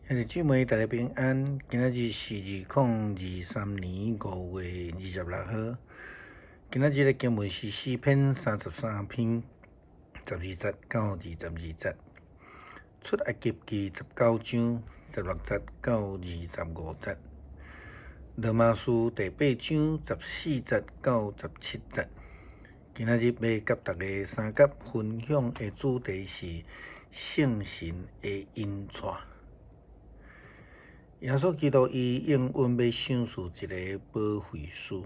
兄弟姊妹，大家平安。今仔日是2023年5月26號。今仔日的經文是詩篇33篇12節到22節，出埃及記19章16節到25節，羅馬書第八章14節到17節。今仔日欲佮大家相佮分享的主題是聖神的引帶。耶穌基督伊應允欲賞賜一個保惠師，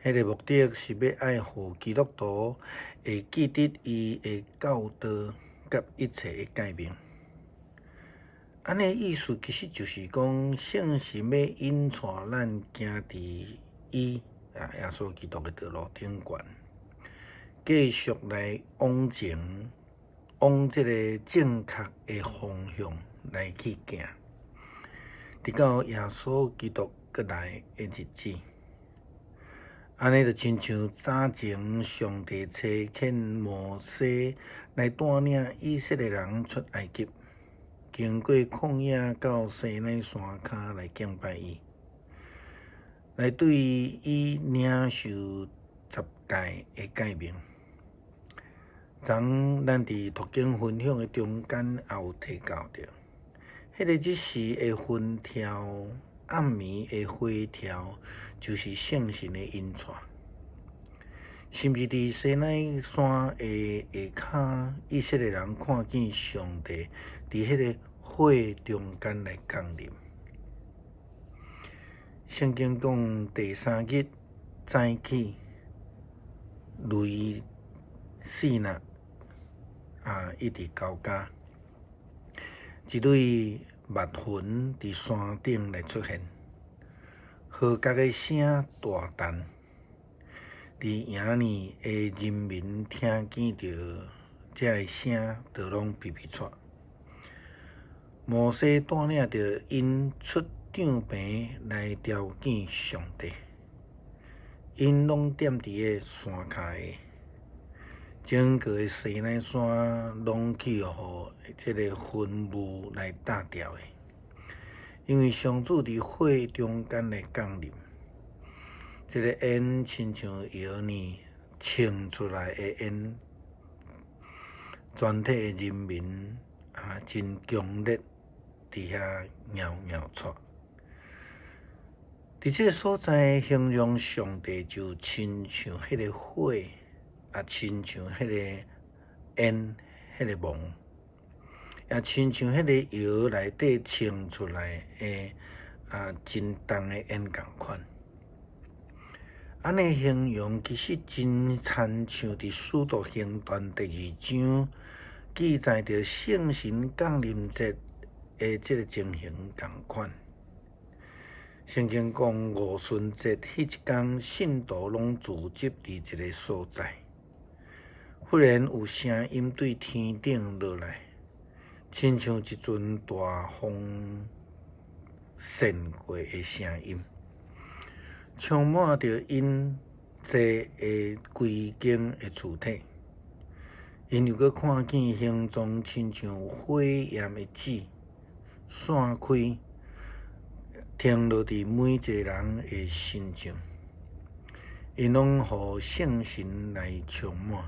彼個目的是欲愛予基督徒會記得伊的教導佮一切的誡命。按呢意思其實就是講，聖神欲引帶咱行佇伊啊耶穌基督的道路頂懸，繼續來往前，往這个正確的方向來去行。直到耶穌基督閣來的日子，按呢就親像早前上帝差遣摩西來帶領以色列人出埃及，經過曠野到西奈山跤來敬拜伊，來對伊領受十誡的誡命。昨咱佇讀經分享的中間也有提到著。彼个日時的雲柱，暗暝的火柱，就是聖神的引帶。甚至佇西奈山的下跤，以色列人看見上帝佇彼个火中間來降臨。聖經講第三日早起，雷四若啊，一直交加，一蕊密雲佇山頂來出現，號角的聲大震，佇營裡的人民聽見著這个聲，就攏皮皮掣。摩西帶領著𪜶出帳棚來朝見上帝，𪜶攏踮佇个山跤下。整個的西奈山攏去予這个雲霧來罩牢的，因為上主佇火中間來降臨，這個煙親像窯裡衝出來的煙，全體的人民啊真強烈佇遐搖搖掣。佇這个所在形容上帝就親像彼个火。也親像彼个煙，彼个霧，也親像彼個窯內底衝出來的啊，真重的煙仝款。按呢形容其實真親像佇使徒行傳第二章記載著聖神降臨節的這个情形仝款。聖經講五旬節彼一工，信徒攏聚集佇一个所在。忽然有聲音對天頂落來，親像一陣大風扇過的聲音，充滿著𪜶坐的規間的厝體。𪜶又閣看見形狀親像火焰的舌散開，停落佇每一个人的身上。𪜶攏予聖神來充滿。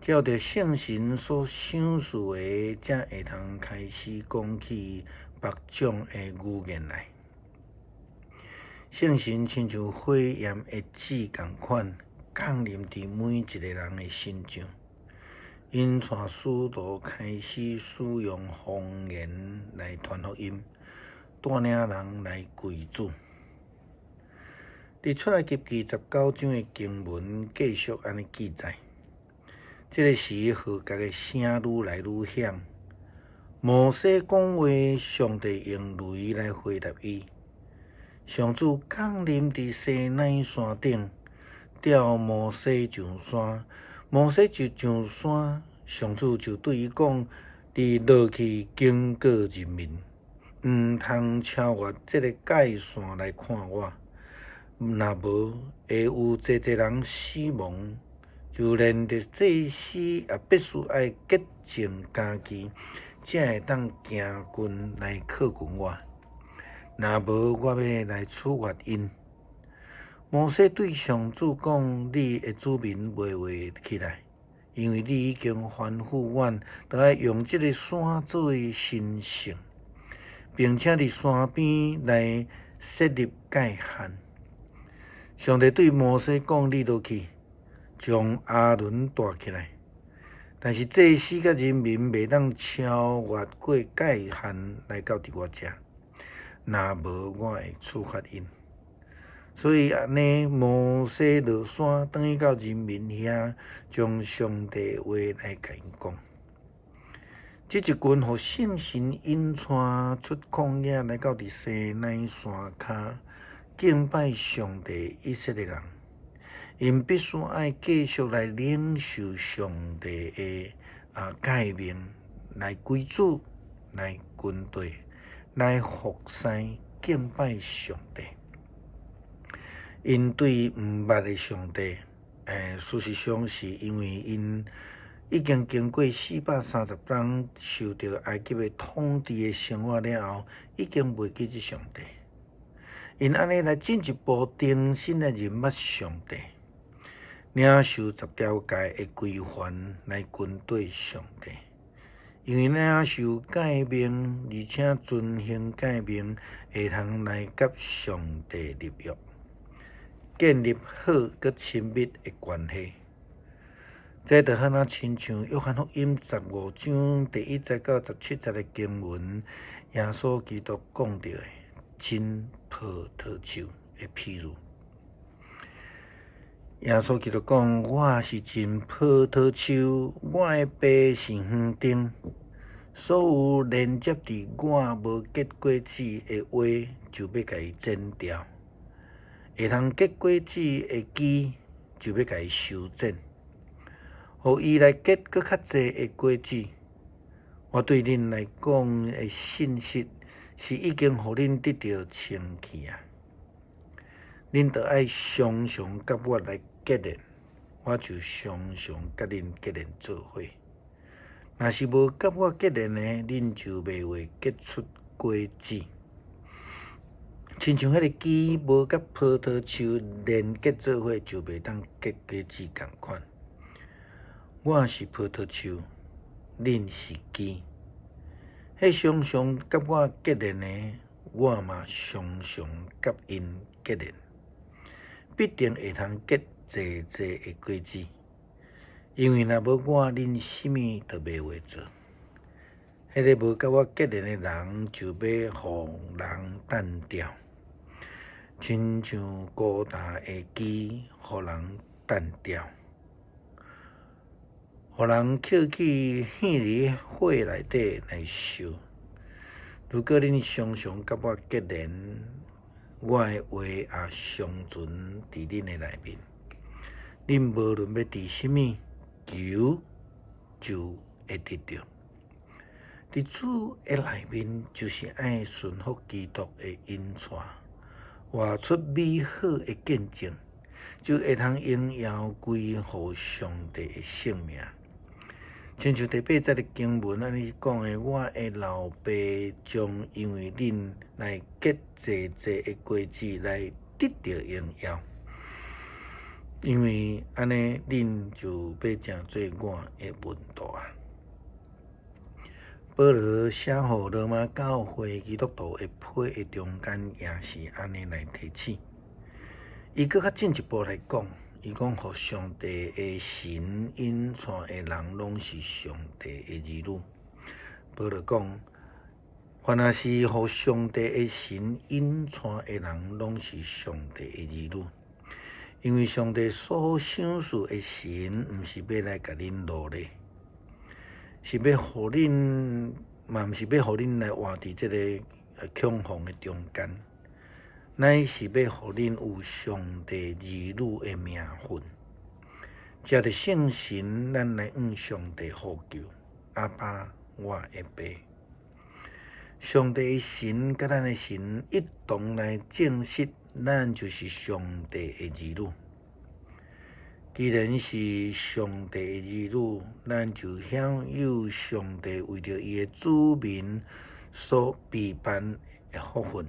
照著聖神所賞賜的，才會通開始講起別種的語言來。聖神親像火焰的舌仝款，降臨佇每一个人的身上，𪜶帶使徒開始使用方言來傳福音，帶領人來歸主。佇出埃及記19章的經文繼續按呢記載。這个時，號角的聲愈來愈響。摩西講話，上帝用雷來回答伊。上主降臨佇西奈山頂，召摩西上山。摩西一上山，上主就對伊講：你落去警告人民，毋通超越這个界線來看我。若無，會有濟濟人死亡。就連著祭司也必須愛潔淨家己，才會當行近來靠近我。若無，我欲來處罰𪜶。摩西對上主講：你的子民袂活起來，因為你已經吩咐阮，著愛用這个山做為神聖，並且佇山邊來設立界限。上帝對摩西講：你落去，將亞倫帶起來。但是祭司佮人民袂當超越過界限來到佇我遮，若無我會處罰𪜶。所以按呢，摩西落山，轉去到人民遐，將上帝話來共𪜶講。這一群予聖神引帶出曠野來到佇西奈山跤敬拜上帝以色列人，𪜶必須愛繼續來領受上帝的誡命，來歸主，來跟綴，來服侍敬拜上帝。𪜶對毋捌的上帝，事實上是因為𪜶已經經過430冬受著埃及的統治的生活了後，已經袂記得上帝。𪜶按呢來進一步重新來認捌上帝，領受十條誡的規範來跟綴上帝。因為領受誡命，而且遵行誡命，會通來佮上帝立約，建立好閣親密的關係。這就好若親像約翰福音15章第1節到17節的經文，耶穌基督講著的真葡萄樹的譬喻。耶穌基督講：我是真葡萄樹，我的爸是園丁。所有連接佇我無結果子的葦，就欲共伊剪掉；會通結果子的枝，就欲共伊修剪，予伊來結閣較濟的果子。我對恁來講的信息，是已經予恁得著清氣啊！恁著愛常常佮我來結連，我就常常佮恁結連做伙。若是無佮我結連的，恁就袂會結出果子。親像彼个枝無佮葡萄樹連結做伙，就袂當結果子仝款。我是葡萄樹，恁是枝。彼常常佮我結連的，我嘛常常佮𪜶結連，必定會通結濟濟的果子。因為若無我，恁啥物都袂會做。彼个無佮我結連的人，就欲予人擲掉，親像孤焦的枝，予人擲掉，予人抾去獻佇火內底來燒。如果恁常常佮我結連，我的話也常存佇恁的內面，恁無論欲佇啥物求，就會得著。佇主的內面，就是愛順服基督的引帶，活出美好的見證，就會通榮耀歸予上帝的聖名。親像第八節的經文按呢講的，我的老爸將因為恁來結濟濟的果子來得著榮耀，因為按呢恁就欲成做我的門徒啊。保羅寫予羅馬教會基督徒的批的中間，也是按呢來提醒。伊閣較進一步來講，伊講，予上帝的神引帶的人，攏是上帝的兒女。保羅講，凡若是予上帝的神引帶的人，攏是上帝的兒女。因為上帝所賞賜的神，毋是欲來共恁奴隸，是欲予恁，嘛毋是欲予恁來活佇這个恐慌的中間。乃是欲予恁有上帝兒女的名分。藉著聖神，咱來向上帝呼求：阿爸，我的爸。上帝的神佮咱的神一同來證實，咱就是上帝的兒女。既然是上帝的兒女，咱就享有上帝為著伊的子民所備辦的福分，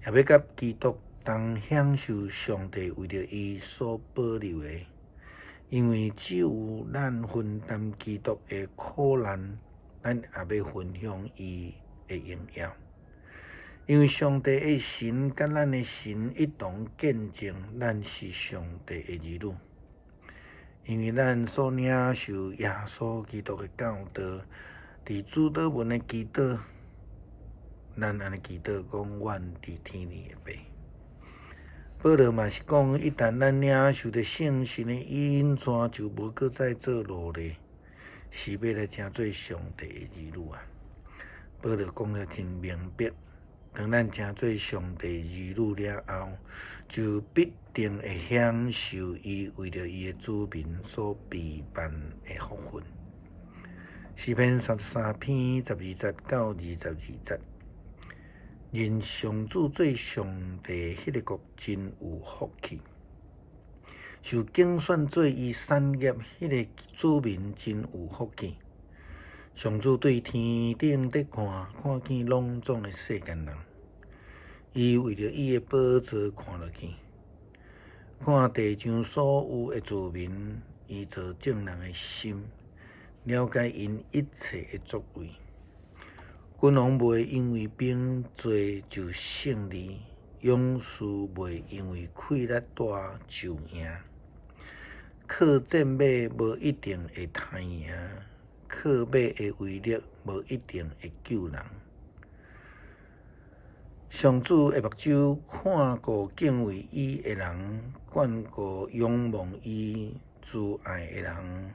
也欲佮基督同享受上帝為著伊所保留的。因為只有咱分擔基督的苦難，咱也欲分享伊的榮耀。因為上帝的神佮咱的神一同見證，咱是上帝的兒女。因為咱所領受耶穌基督的教導，佇主禱文的祈禱，咱按呢祈禱講：阮佇天裡的父。保羅嘛是講，一旦咱領受著聖神的引帶，就無閣再做奴隸，是欲來成做上帝的兒女啊！保羅講得真明白，當咱成做上帝兒女了後，就必定會享受伊為著伊的子民所備辦的福分。詩篇33篇12節到22節。認上主做上帝，彼個國真有福氣；受揀選做伊產業，彼個子民真有福氣。上主對天頂佇看，看見攏總的世間人，伊為著伊的寶座看落去，看地上所有的子民，伊造眾人的心，了解𪜶一切的作為。君王袂因為兵濟就勝利，勇士袂因為氣力大就贏。靠戰馬無一定會刣贏，靠馬的威力無一定會救人。上主的目睭看顧敬畏伊的人，眷顧仰望伊慈愛的人，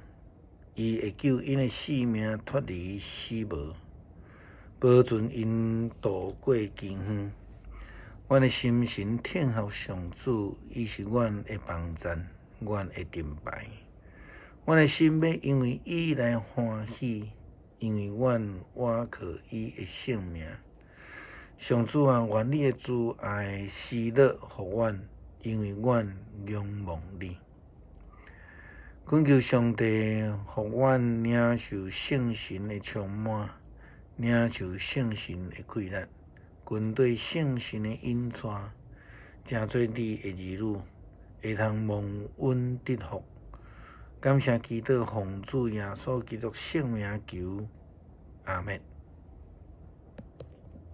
伊會救𪜶的性命脫離死亡，保存𪜶渡過飢荒。阮的心神聽候上主，伊是阮的幫贊，阮的盾牌。阮的心欲因為伊來歡喜，因為阮倚靠伊的聖名。上主啊，願你的慈愛施樂予阮，因為阮仰望你。懇求上帝，予阮領受聖神的充滿，領受聖神的氣力，跟綴聖神的引帶，成做你的兒女，會通蒙恩得福。感謝基督，奉主耶穌基督聖名求，阿們。